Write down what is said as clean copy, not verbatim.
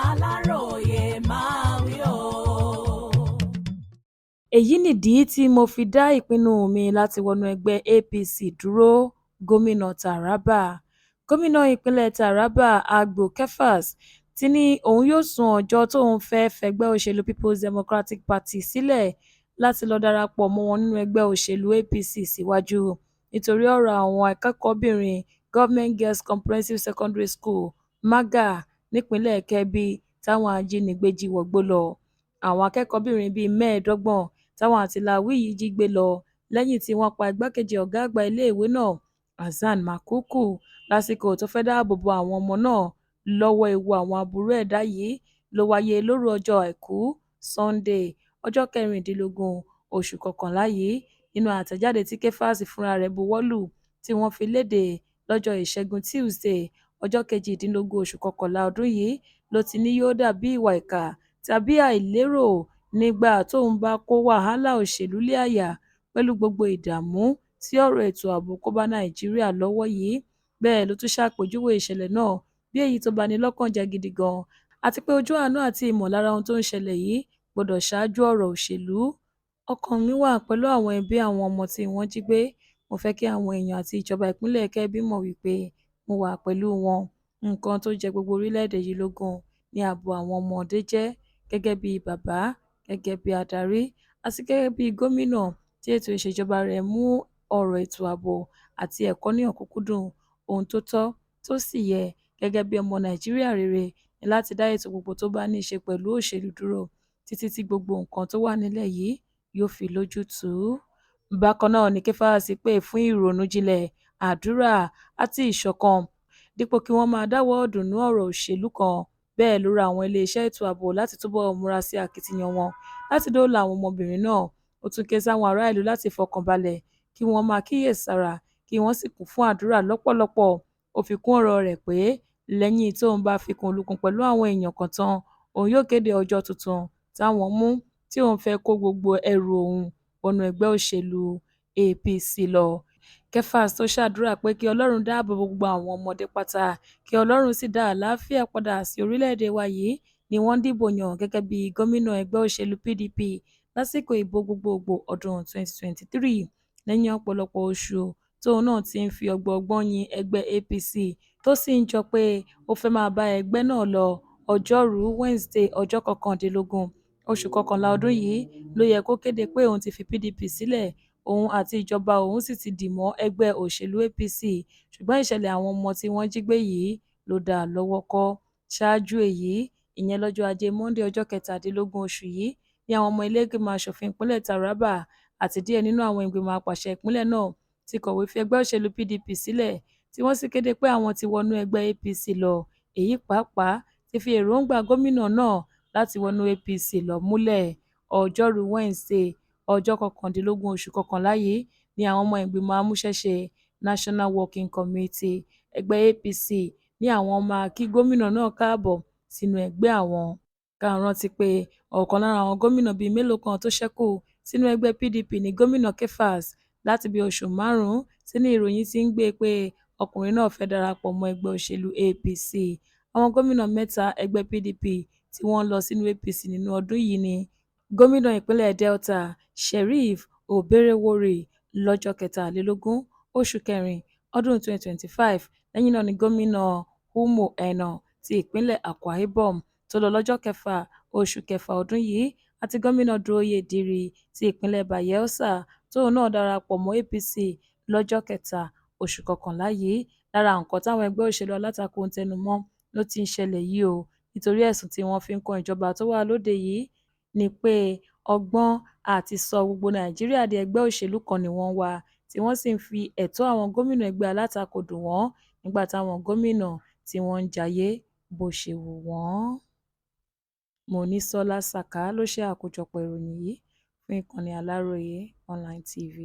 Aláròye máa wí o. Èyí nìdí tí mo fi dá ìpinnu mi láti wọnú ẹgbẹ́ APC dúró - Gómìnà Taraba. Gómìnà ìpínlẹ̀ Taraba, Agbo Kefas, ti ní òun yóò sún ọjọ́ tóun fẹ́ẹ́ fẹgbẹ́ òṣèlú Peoples Democratic Party sílẹ̀ láti lọ́ọ́ darapọ̀ mọ́ wọn nínú ẹgbẹ́ òṣèlú APC síwájú nítorí ọ̀rọ̀ àwọn akẹ́kọ̀ọ́-bìnrin Government Girls Comprehensive Secondary School, Maga, nípìnlẹ̀ Kebbi táwọn ajínigbé jí wọgbó lọ. Àwọn akẹ́kọ̀ọ́-bìnrin bíi 25 táwọn àtìláàwí yìí jí gbé lọ lẹ́yìn tí wọ́n pa igbákejì ọ̀gá àgbà iléèwé náà, Hasan Makuku, lásìkò tó fẹ́ẹ́ dáàbò bo àwọn ọmọ náà lọ́wọ́ ewu àwọn aburú ẹ̀dá yìí ló wáyé lóru ọjọ́ Àìkú Sannde, ọjọ́ 16 oṣù kọkànlá yìí. Nínú àtẹ̀jáde tí Kefas fúnra rẹ̀ buwọ́ lù tí wọ́n fi lédè lọ́jọ́ Ìṣẹ́gun túṣídéé, ọjọ́ 18 oṣù kọkànlá ọdún yìí ló ti ní yóò dà bíi ìwà ìkà tàbí àìlérò nígbà tóun bá kó wàhálà òṣèlú lé àyà pẹ̀lú gbogbo ìdààmú tí ọ̀rọ̀ ètò ààbò kò bá Nàìjíríà lọ́wọ́ yìí. Bẹ́ẹ̀ ló tún ṣàpèjúwe ìṣẹ̀lẹ̀ náà bíi èyí tó bá ní lọ́kàn jẹ́ gidi gan-an àti pé ojú àánú àti ìmọ̀lára ohun tó ń ṣẹlẹ̀ yìí gbọ́dọ̀ ṣáájú ọ̀rọ̀ òṣèlú. Ọkàn mi wà pẹ̀lú àwọn ẹbí àwọn ọmọ tí wọ́n jí gbé. Mo fẹ́ kí àwọn èèyàn àti ìjọba ìpínlẹ̀ Kebbi mọ̀ wípé mo wà pẹ̀lú wọn. Nǹkan tó jẹ gbogbo orílẹ̀-èdè yìí lógún ni ààbò àwọn ọmọdé jẹ́. Gẹ́gẹ́ bíi bàbá, gẹ́gẹ́ bíi adarí àti gẹ́gẹ́ bíi gómìnà tí ètò ìṣèjọba rẹ̀ mú ọ̀rọ̀ ètò ààbò àti ẹ̀kọ́ ní ọ̀kúnkúndùn, ohun tó tọ́ tó sì yẹ gẹ́gẹ́ bíi ọmọ Nàìjíríà rere ní láti dá ètò gbogbo tó bá ní í ṣe pẹ̀lú òṣèlú dúró títí tí gbogbo nǹkan tó wà nílẹ̀ yìí yóò fi lójútùú. Bákan náà ni Kefas pè fún ìrònú jinlẹ̀, àdúrà àti ìṣọ̀kan dípò kí wọ́n máa dáwọ̀ọ́-dùnú ọ̀rọ̀ òṣèlú kan. Bẹ́ẹ̀ ló rọ àwọn iléeṣẹ́ ètò ààbò láti túbọ̀ múra sí akitiyan wọn láti dóòlà àwọn ọmọbìnrin náà. Ó tún ké sáwọn aráàlú láti fọkàn balẹ̀, kí wọ́n máa kíyèsára kí wọ́n sì kún fún àdúrà lọ́pọ̀lọpọ̀. Ó fi kún ọ̀rọ̀ rẹ̀ pé lẹ́yìn tóun bá fikùnlukùn pẹ̀lú àwọn èèyàn kan tán, òun yóò kéde ọjọ́ tuntun táwọn mú tí òun fẹ́ẹ́ kó gbogbo ẹrù òun wọnú ẹgbẹ́ òṣèlú APC lọ. Kefas tó ṣàdúrà pé kí Ọlọ́run dáàbò bo gbogbo àwọn ọmọdé pátá, kí Ọlọ́run sì dá àlàáfíà padà sí orílẹ̀-èdè wa yìí ni wọ́n dìbò yàn gẹ́gẹ́ bíi gómìnà ẹgbẹ́ òṣèlú PDP lásìkò ìbò gbogboògbò ọdún 2023 lẹ́yìn ọ̀pọ̀lọpọ̀ oṣù tóun náà ti ń fi ọgbọọgbọ́n yin ẹgbẹ́ APC tó sì ń jọ pé ó fẹ́ẹ́ máa bá ẹgbẹ́ náà lọ. Ọjọ́rùú Wíṣídẹ̀ẹ́, ọjọ́ 19 oṣù kọkànlá ọdún yìí ló yẹ kó kéde pé òun ti fi PDP sílẹ̀, òun àti ìjọba òun sì ti dì mọ́ ẹgbẹ́ òṣèlú APC, ṣùgbọ́n ìṣẹ̀lẹ̀ àwọn ọmọ tí wọ́n jí gbé yìí ló dá a lọ́wọ́ kọ́. Ṣáájú èyí, ìyẹn lọ́jọ́ Ajé Monde, ọjọ́ 17 oṣù yìí ni àwọn ọmọ ìlẹ́ẹ̀gbìmọ̀ asòfin ìpínlẹ̀ Taraba àti díẹ̀ nínú àwọn ìgbìmọ̀ àpasẹ̀ ìpínlẹ̀ náà ti kọ̀wé fi ẹgbẹ́ òṣèlú PDP sílẹ̀ tí wọ́n sì kéde pé àwọn ti wọnú ẹgbẹ́ APC lọ. Èyí pàápàá ti fi èròǹgbà gómìnà náà láti wọnú APC lọ múlẹ̀. Ọjọ́rùú Wíṣídẹ̀ẹ́, ọjọ́ 19 oṣù kọkànlá yìí ni àwọn ọmọ ìgbìmọ̀ amúṣẹ́ṣe National Working Committee ẹgbẹ́ APC ní àwọn máa kí gómìnà náà káàbọ̀ sínú ẹgbẹ́ àwọn. Ká rántí pé ọ̀kan lára àwọn gómìnà bíi mélòó kan tó ṣẹ́kù sínú ẹgbẹ́ PDP ní gómìnà Kefas. Láti bíi oṣù márùn-ún sí ni ìròyìn ti ń gbé pé ọkùnrin náà fẹ́ẹ́ darapọ̀ mọ́ ẹgbẹ́ òṣèlú APC. Àwọn gómìnà mẹ́ta ẹgbẹ́ PDP tí wọ́n lọ sínú APC nínú ọdún yìí ní gómìnà ìpínlẹ̀ Delta, Sheriff Oborevwori, lọ́jọ́ 23 oṣù kẹrin ọdún 2025. Lẹ́yìn náà ni gómìnà Umo Eno ti ìpínlẹ̀ Akwa Ibom tó lọ lọ́jọ́ 6 oṣù kẹfà ọdún yìí àti gómìnà Douye Diri ti ìpínlẹ̀ Bayelsa tóun náà darapọ̀ mọ́ APC lọ́jọ́ 3 oṣù kọkànlá yìí. Lára nǹkan táwọn ẹgbẹ́ òṣèlú alátakò ń tẹnu mọ́ ló ti ń ṣẹlẹ̀ yìí o, nítorí ẹ̀sùn tí wọ́n fi ń kan ìjọba tó wà lóde yìí ni pé ọgbọ́n àti sọ gbogbo Nàìjíríà di ẹgbẹ́ òṣèlú kan ni wọ́n ń wá, tí wọ́n sì ń fi ẹ̀tọ́ àwọn gómìnà ẹgbẹ́ alátakò dùn wọ́n nígbà táwọn gómìnà tí wọ́n ń jayé bó ṣe wù wọ́n. Mọ́nísọ́lá Sàká ló ṣe àkójọpọ̀ ìròyìn yìí fún ìkànnì Aláròye Online TV.